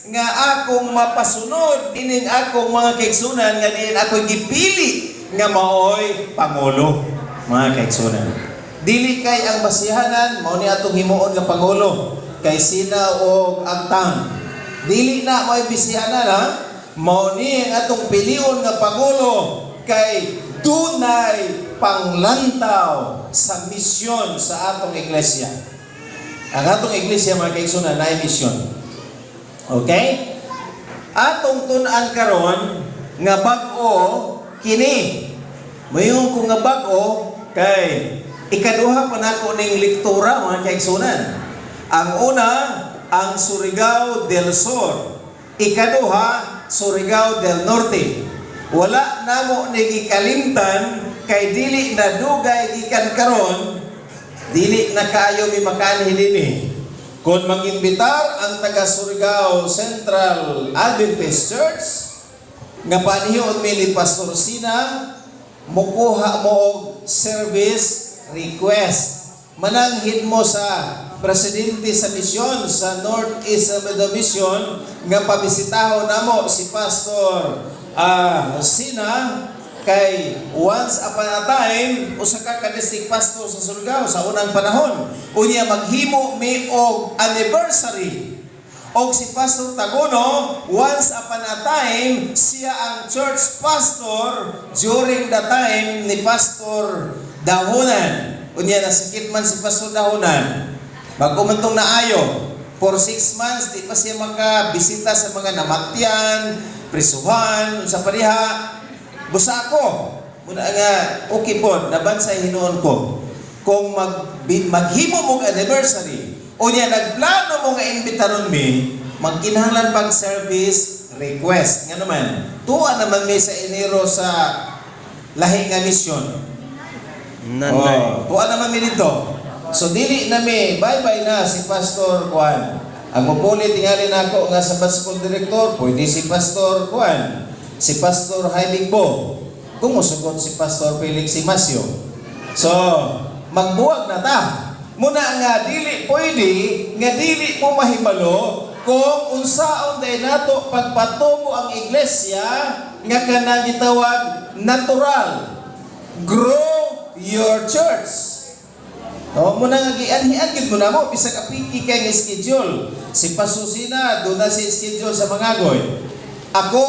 nga akong mapasunod ining akong mga kaigsunan nga diin ako gipili nga maoy pangulo, mga kaigsunan. Dili kay ang basihanan mao ni atong himuon nga pangulo kay sina og agtang. Dili na maoy basihanan, ha. Mao ni ang atong pilion nga pangulo kay dunay panglantaw sa misyon sa atong iglesia. Ang atong iglesia, mga kaigsunan, naay misyon. Okay? Atong tun-an karon nga bag-o kini. Mayon ko nga bag-o kay ikaduha pa nako ning lektura, mga kaigsunan. Ang una, ang Surigao del Sur. Ikaduha, Surigao del Norte. Wala namo ni gikalimtan kay dili na dugay gikan karon, dili na kaayo mi makanhi dinhi. Kung mag-imbitar ang taga Surigao Central Adventist Church nga panihion mi ni Pastor Sina, mukuha mo og service request. Mananghid mo sa presidente sa misyon sa North East Mission nga pabisitahon namo si Pastor Sina kay once upon a time usa ka district pastor sa Surigao sa unang panahon. Unya maghimo mi og anniversary. Og si Pastor Tagono, once upon a time, siya ang church pastor during the time ni Pastor Dahunan. Unya nasakit man si Pastor Dahunan. Bago man tong naayo, for 6 months, di pa siya makabisita sa mga namatyan, prisuhan, sa pariha. Busa ako, muna nga, okay po, nabansay hinuon ko. Kung maghimo mong anniversary, o niya nagplano mo nga imbitaron mi, magkinahanglan pag service request. Nga naman, tuwa naman mi sa Enero sa lahi nga misyon. Nanay. Oh, tuwa naman mi dito. So dili na mi, bye-bye na si Pastor Juan. Ang mupuli tingali nako nga sa school director, pwede si Pastor Juan, si Pastor Jaime Bo, kung musugot si Pastor Felix Imasio. So, magbuwag na ta. Muna nga dili pwede nga dili mo mahibalo kung unsaon day nato pagpatubo ang iglesia nga kanang gitawag natural. Grow your church. No, muna nga gianhian gid mo na mo bisag apiki kay nga schedule. Si Pasusina doon na si schedule sa Mangagoy. Ako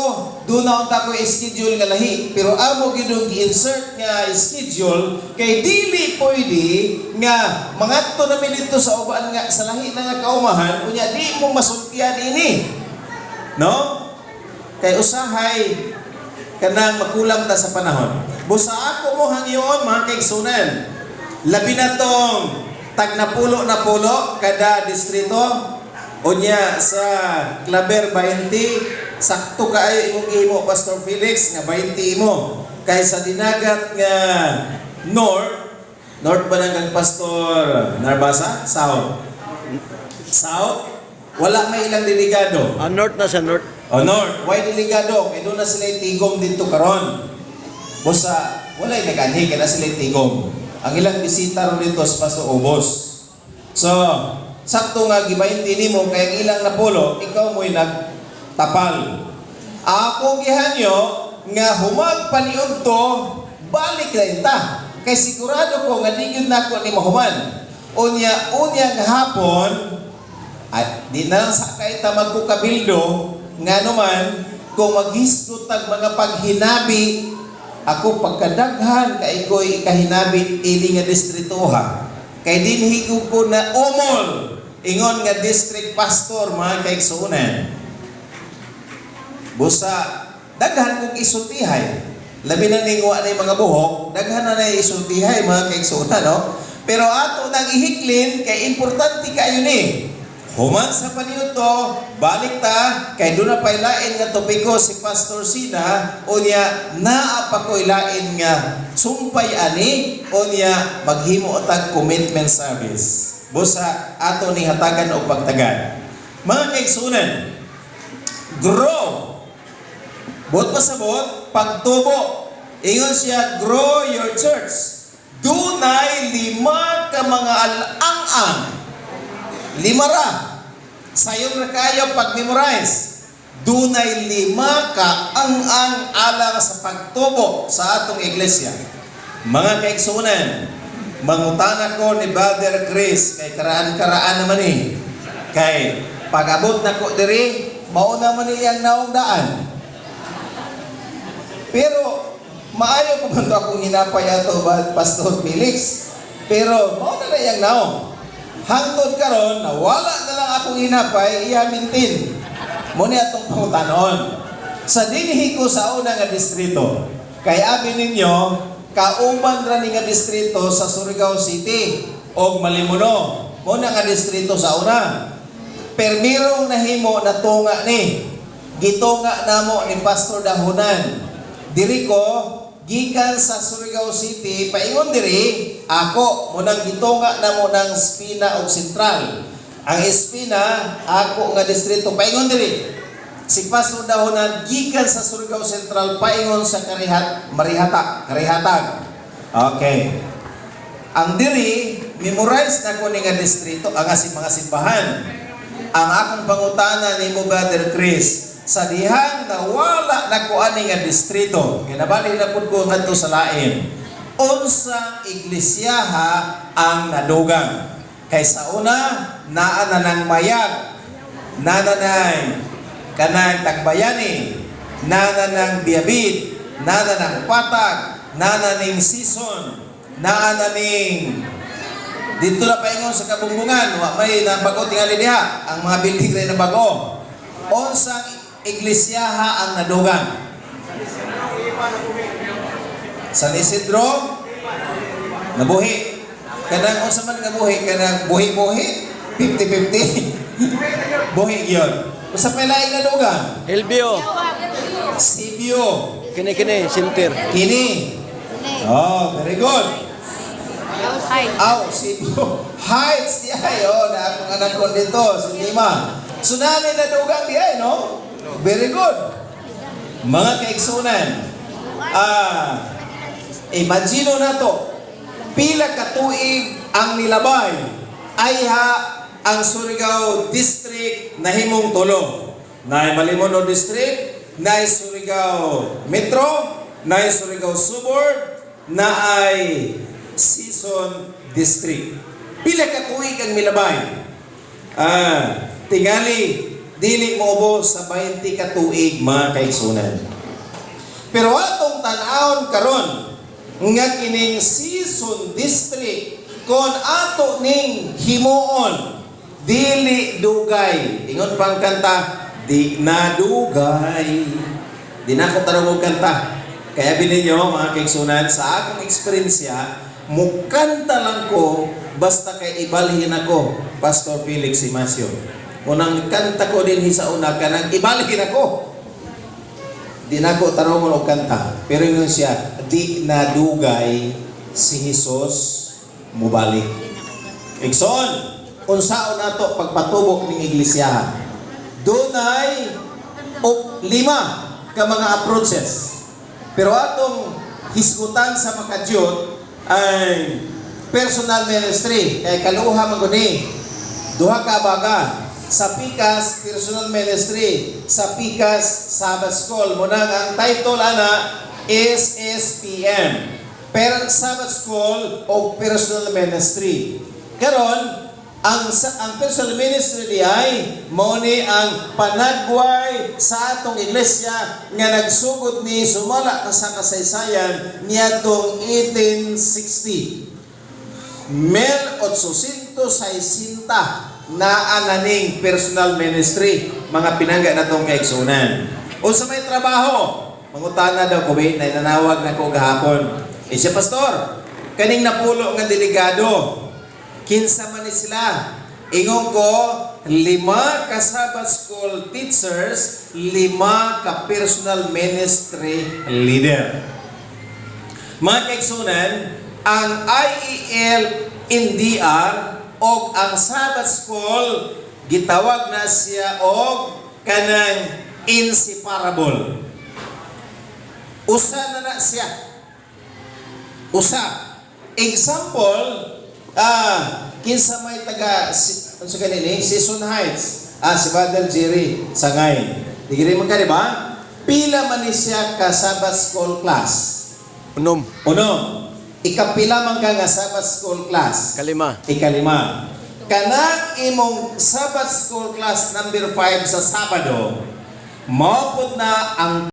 doon na unta ko schedule nga lahi, pero amo gid gi-insert nga schedule kay dili pwede nga mangadto na mi dito sa uban nga sa lahi na nga kaumahan, unya di mo masultian ini. No? Kay usahay kanang makulang ta sa panahon. Busa ako mo hangyoon, mga kaigsunan. Labi na tong tag napulo na pulo kada distrito, unya sa Claver 20, sakto kaayo imong gihimo, Pastor Felix, nga 20 imo kay sa Dinagat nga North. North ba nang kang Pastor Narbasa? South. South wala may ilang delegado. Ah, north na sa north. O North, why delegado? Kay doon na sila tigom dito karon. Busa, walay nag-anhi kay na sila tigom. Ang ilang bisita ron dito sa Pastor Ubos. So, sakto nga gibaynti nimo kay ang ilang napulo, ikaw mo'y nagtapal. Ako gihanyo nga humag paniud to, balik na ta. Kay sigurado ko nga di gyud nako ni mahuman. Unya, unya nga hapon, at di na lang sa kay ta magkukabildo nga naman kung maghisgot tag mga paghinabi. Ako pagkadaghan kay ko'y kahinabi ini nga distrito, ha, kay dinhi ko na umol ingon nga district pastor, mga kaigsuonan. Busa daghan kong isultihay, labi na ning wa na mga buhok, daghan na na isultihay, mga kaigsuonan, no? Pero ato nang ihiklin kay importante kayo ni. Human sa paniudto, balik ta, kay doon na pailain nga topiko si Pastor Sina, unya naa pa ko ilain nga sumpay ani, unya maghimo tag commitment service. Busa ato ni hatagan og pagtagan. Mga kaigsunan, grow. Buot pasabot, pagtubo. Ingon siya, grow your church. Dunay lima ka mga alang-ang. Lima ra. Sayon ra kayo pag-memorize. Dunay lima ka ang alang sa pagtubo sa atong iglesia. Mga kaigsunan, mangutana ko ni Brother Chris kay karaan-karaan naman eh. Kay pag-abot na ko diri, mao naman iyang naong daan. Pero maayo pa man to akong hinapay ato ba, Pastor Felix. Pero mao na na iyang naong. Hangtod karon nawala na lang akong hinapay, iya mintin. Mao ni atong pangutanon. Sa dinhi ko sa una nga distrito, kay abi ninyo, kauban ra ni nga distrito sa Surigao City og Malimono. Mao na nga distrito sa una. Permirong nahimo na tunga ni. Gitunga namo ni Pastor Dahunan. Diri ko gikan sa Surigao City paingon diri ako munang gitunga namo ng Spina og Sentral. Ang Espina ako nga distrito paingon diri. Si Pastor Dahunan gikan sa Surigao Central paingon sa Karihat Marihata, Karihatag. Okay. Ang diri memorize na ko ni nga distrito ang asi mga simbahan. Ang akong pangutana nimo, Brother Chris, sa dihang nawala na ko ani nga distrito, kay nabali na pud ko ngadto sa lain. Unsang iglesiyaha ang nadugang? Kay sa una, naa na ng Mayag, naa na ng kanang Tagbayani, naa na ng Biabid, naa na ng Patag, naa na ning Season, naa na ning dito na paingon sa Kabumbungan, wa may nabago tingali diha, ang mga building rin na bago. Unsang iglesiyaha ang nadugang? San Isidro nabuhi. Kanang unsa man nga buhi, kanang buhi-buhi, 50-50. Buhi gyud. Usa pa laing nadugang? Elbio. Sibio. Kini kini, center. Kini. Oh, very good. Hi. Aw, Sibio Heights di ay. Oh, na akong anak ko dito, si Lima. Tsunami na dugang di ay, no? Very good. Mga kaigsunan, imagine nato, pila ka tuig ang nilabay ay ha ang Surigao District nahimong tulo. Naay Malimono District, naay Surigao Metro, naay Surigao Suburb, naay Season District. Pila ka tuig ang milabay? Tingali, dili mo sa 20 ka tuig, mga kaigsunan. Pero atong tan-awon karon nga kining Season District kon ato ning himuon dili dugay. Ingon pang kanta, di na dugay. Di na ko tarong og kanta. Kaya ninyo, mga kaigsunan, sa akong eksperyensya, mukanta lang ko basta kay ibalhin ako, Pastor Felix Simasio. Unang kanta ko din sa una kanang ibalhin ako. Di na ko tarungon og kanta. Pero ingon siya, di na dugay si Jesus mubalik. Igsoon, unsaon nato pagpatubok ning iglesia? Dunay og lima ka mga approaches. Pero atong hisgutan sa makadyot ay personal ministry kay kaluha man gud ni. Duha ka baga sa pikas personal ministry, sa pikas Sabbath School. Munang ang title ana SSPM. Per Sabbath School o personal ministry. Karon, ang personal ministry di ay mao ni ang panagway sa atong iglesia nga nagsugod ni sumala ka sa kasaysayan niadtong 1860. 1860 naa na ning personal ministry, mga pinangga na tong kaigsunan. Unsa may trabaho? Mangutana daw ko ba, nanawag na ko gahapon. Eh siya, "Pastor, kaning napulo nga delegado, kinsa man ni sila?" Ingon ko, lima ka Sabbath School teachers, lima ka personal ministry leader. Mga kaigsunan, ang IEL NDR o ang Sabbath School gitawag na siya og kanang inseparable. Usa na na siya. Usa. Example, kinsa may taga si, unsa gani ni Season Heights. Ah, si Brother Jerry Sangay. Degree man ka, di ba? Pila man ni siya ka Sabbath school class? 6. Uno. Ikapila man ka nga Sabbath school class? Kalima. Ikalima. Kanang imong Sabbath school class number 5 sa Sabado, mao pud na ang